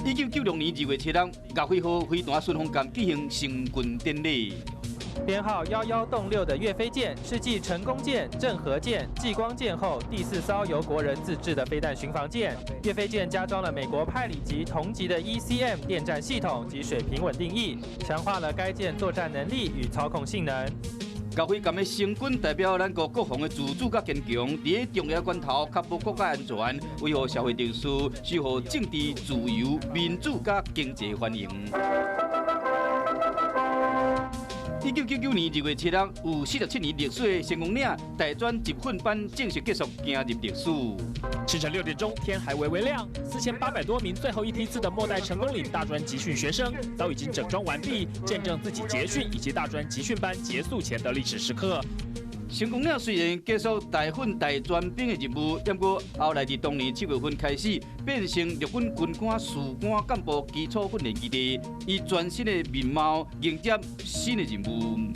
1996年2月7日，岳飛號飛彈順風艦舉行成軍典禮。編號11-6的岳飛艦是繼成功艦、鄭和艦、濟光艦後第四艘由國人自製的飛彈巡防艦。岳飛艦加裝了美國派里級同級的 ECM 電戰系統及水平穩定翼，強化了該艦作戰能力與操控性能。岳飛艦的成軍代表咱國國防的自主佮堅強，佇重要關頭確保國家安全，維護社會秩序，守護政治自由、民主佮經濟繁榮。1999年2月7日，有47年歷史的成功嶺大專集訓班正式結束，行入歷史。清晨6點鐘，天還微微亮，4800多名最後一梯次的末代成功嶺大專集訓學生早已經整裝完畢，見證自己結訓以及大專集訓班結束前的歷史時刻。成功嶺雖然結束大訓大專兵的任務，不過後來佇當年7月份開始變成陸軍軍官士官幹部基礎訓練基地，以全新的面貌迎接新的任務。